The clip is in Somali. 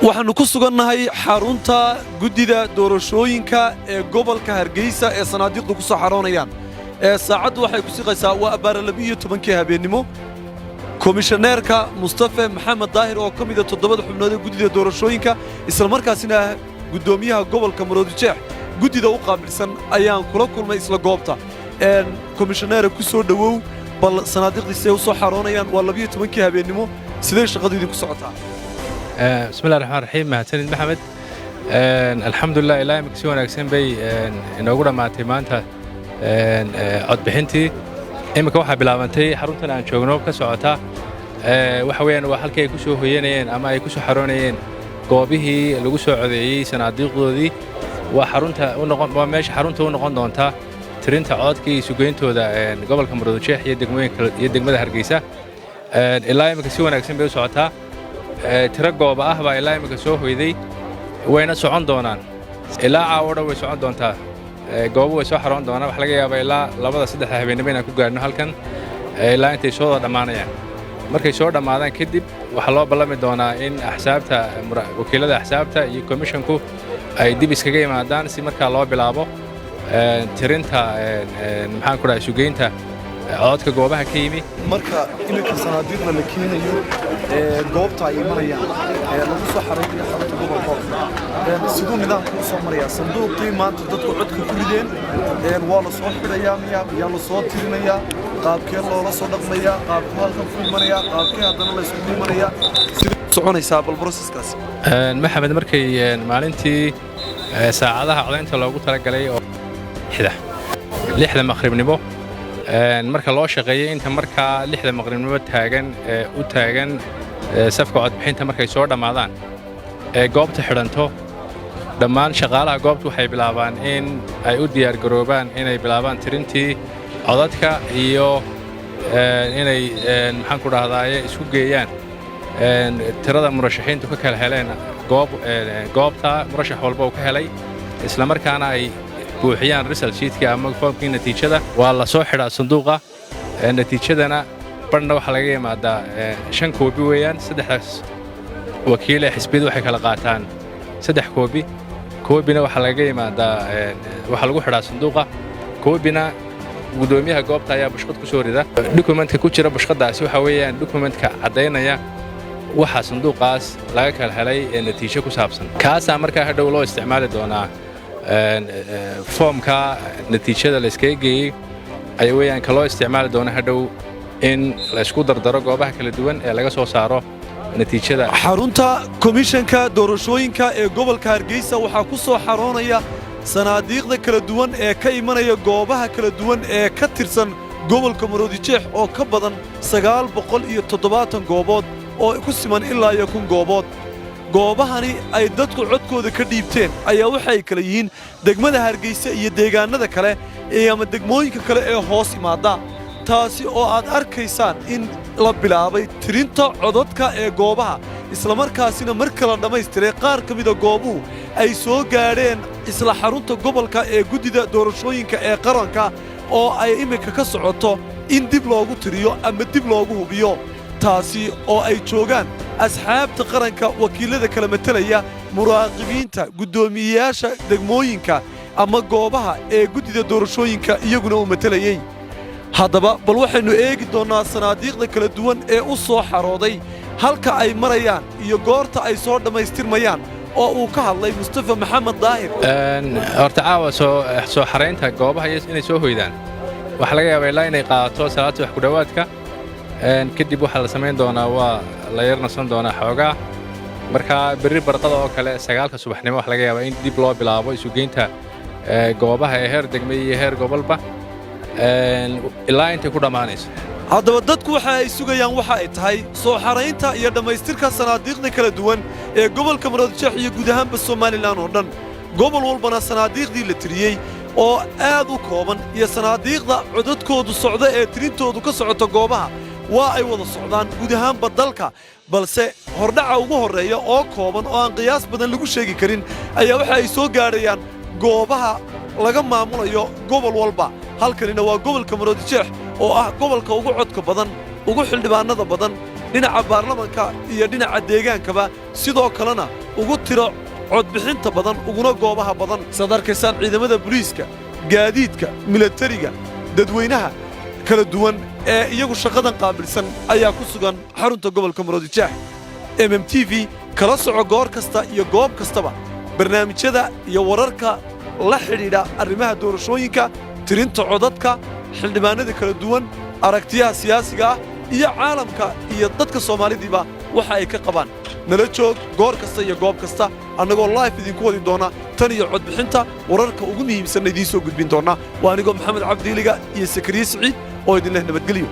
Waxaannu ku sugannahay xarunta guddida doorashooyinka ee gobolka Hargeysa ee sanaadiiqdu ku soo xaroonayaan. Ee saacaddu waxay ku siqaysaa waa abbaara 12-kii habeennimo. Komishaneerka Mustafe Maxamed Daahir, oo ka mida toddobada xubnood ee guddida doorashooyinka, islamarkaasina ah guddoomiyaha gobolka Maroodijeex guddida u qaabilsan, ayaan kula kulmay isla goobta. Komishaneera, ku soo dhowow. Bal sanaadiiqdii siday u soo xaroonayaan? Waa 12-kii habeennimo. Sidee shaqadu idinku socotaa? Bismillahi raxmaan raxiim. Mahadsanid, Maxamed. Alxamdulilah, ilaa imika si wanaagsan bay inoogu dhammaatay maanta codbixintii. Iminka waxaa bilaabantay xaruntan aan joogno ka socota, waxa weeyaan waa halkii ay ku soo hoyanayeen ama ay ku soo xaroonayeen goobihii lagu soo codeeyey sanaadiiqdoodii. Waa xarunta u noqon, waa meesha xarunta u noqon doonta tirinta codadka iyo isugeyntooda gobolka Maroodijeex iyo degmooyinka iyo degmada Hargeysa. Ilaa iminka si wanaagsan bay u socotaa. Tiro gooba ah baa ilaa iminka soo hoyday, wayna socon doonaan ilaa caawo dhan, way socon doontaa. Goobo way soo xaroon doonaan. Waxa laga yaabaa ilaa 2da, 3da habeennimo inaan ku gaarno halkan, ilaa intay soo wada dhammaanayaan. Markay soo dhammaadaan kadib, waxaa loo ballami doonaa in axsaabta, wakiilada axsaabta iyo komishonku ay dib iskaga yimaadaan, si markaa loo bilaabo tirinta, maxaan ku dhahay, sugeynta codadka goobaha ka yimi. Marka iminka sanaadiiqda la keenayo ee goobta ay imanayaan ee lagu soo xareynayo xarunta gobolka, siduu nidaamku u soo marayaa? Sanduuqii maanta dadku codka ku rideen waa la soo xidhayaa miya? Miyaa la soo tirinayaa? Qaabkee loola soo dhaqmayaa? Qaabkuu halkan ku imanayaa? Qaabkee haddana la yskugu imanayaa? Sidee u soconaysaa bal processkaasi? Maxamed, markay maalintii saacadaha codaynta loogu talagalay oo 6da maqribnimo marka loo shaqeeyey, inta markaa 6da maqribnimo taagan ee u taagan safka codbixinta, markay soo dhammaadaan ee goobta xidhanto, dhammaan shaqaalaha goobta waxay bilaabaan in ay u diyaargaroobaan inay bilaabaan tirintii codadka iyo inay, maxaan ku dhahdaaye, isku geeyaan tirada murashaxiintu ka kala heleen goobta, murashax walba uu ka helay, isla markaana ay buuxiyaan result sheetkii ama foomkii natiijada. Waa la soo xidhaa sanduuqa. Natiijadana badhna waxaa laga yimaadaa, shan koobi weeyaan. Saddexdaas wakiil ee xisbiyadu waxay kala qaataan saddex koobi. Koobina waxaa lagaga yimaadaa, waxaa lagu xidhaa sanduuqa. Koobina guddoomiyaha goobta ayaa bushqad ku soo rida. Dukumentka ku jira bushqaddaasi waxaa weeyaan dukumentka caddaynaya waxa sanduuqaas laga kala helay ee natiijo ku saabsan. Kaasaa markaa hadhow loo isticmaali doonaa. Foomka natiijada la iskaga geeyey ayaa weeyaan ka loo isticmaali doona hadhow in la isku dardaro goobaha kala duwan ee laga soo saaro natiijada. Xarunta komishanka doorashooyinka ee gobolka Hargeysa waxaa ku soo xaroonaya sanaadiiqda kala duwan ee ka imanaya goobaha kala duwan ee ka tirsan gobolka Maroodijeex, oo ka badan 970 goobood oo ku siman ilaa iyo 1000 goobood. Goobahani ay dadku codkooda ka dhiibteen ayaa waxay kala yihiin degmada Hargeysa iyo deegaannada kale ama degmooyinka kale ee hoos imaada, taasi oo aad arkaysaan in la bilaabay tirinta codadka ee goobaha, islamarkaasina marka la dhammaystiray qaar ka mida goobuhu ay soo gaadheen isla xarunta gobolka ee guddida doorashooyinka ee qaranka, oo ay iminka ka socoto in dib loogu tiriyo ama dib loogu hubiyo, taasi oo ay joogaan asxaabta qaranka, wakiillada kala matelaya, muraaqibiinta, guddoomiyeyaasha degmooyinka ama goobaha ee guddida doorashooyinka iyaguna uu matelayey. Haddaba bal waxaynu eegi doonnaa sanaadiiqda kala duwan ee u soo xarooday, halka ay marayaan iyo goorta ay soo dhammaystirmayaan, oo uu ka hadlay Mustafa Maxamed Daahir. Horta caawa soo xaraynta goobaha iyo inay soo hoydaan waxaa laga yaabaa ilaa inay qaadato salaadta wax ku dhowaadka. Kadib waxaa la samayn doonaa, waa la yar nasan doonaa xoogaa. Marka berri barqada oo kale, 9-ka subaxnimo, waxaa laga yaabaa in dib loo bilaabo isugeynta goobaha ee heer degme iyo heer gobolba, ilaa intay ku dhammaanayso. Haddaba dadku waxa ay sugayaan waxa ay tahay soo xaraynta iyo dhammaystirka sanaadiiqda kala duwan ee gobolka Maroodijeex iyo guud ahaanba Somaliland oo dhan. Gobol walbana sanaadiiqdii la tiriyey oo aad u kooban iyo sanaadiiqda codadkoodu socda ee tirintoodu ka socota goobaha waa ay wada socdaan guud ahaanba dalka, balse hordhaca ugu horreeya oo kooban oo aan qiyaas badan lagu sheegi karin ayaa waxa ay soo gaadhayaan goobaha laga maamulayo gobol walba. Halkanina waa gobolka Maroodijeex. Oo ah gobolka ugu codka badan, ugu xildhibaannada badan dhinaca baarlamanka iyo dhinaca deegaankaba, sidoo kalena ugu tiro codbixinta badan, uguna goobaha badan. Saad arkaysaan, ciidamada booliiska, gaadiidka milatariga, dadweynaha kala duwan ee iyagu shaqadan qaabilsan ayaa ku sugan xarunta gobolka Maroodijeex. MMTV kala soco goor kasta iyo goob kastaba barnaamijyada iyo wararka la xidhiidha arrimaha doorashooyinka, tirinta codadka xildhibaannada kala duwan, aragtiyaha siyaasiga ah iyo caalamka iyo dadka Soomaalidiiba waxa ay ka qabaan. Nala joog goor kasta iyo goob kasta, annagoo live idinku wadi doona tan iyo codbixinta, wararka ugu muhiimsanna idiin soo gudbin doona. Waa anigoo Maxamed Cabdiiliga iyo Sakariye Siciid oo idin leh nabadgelyo.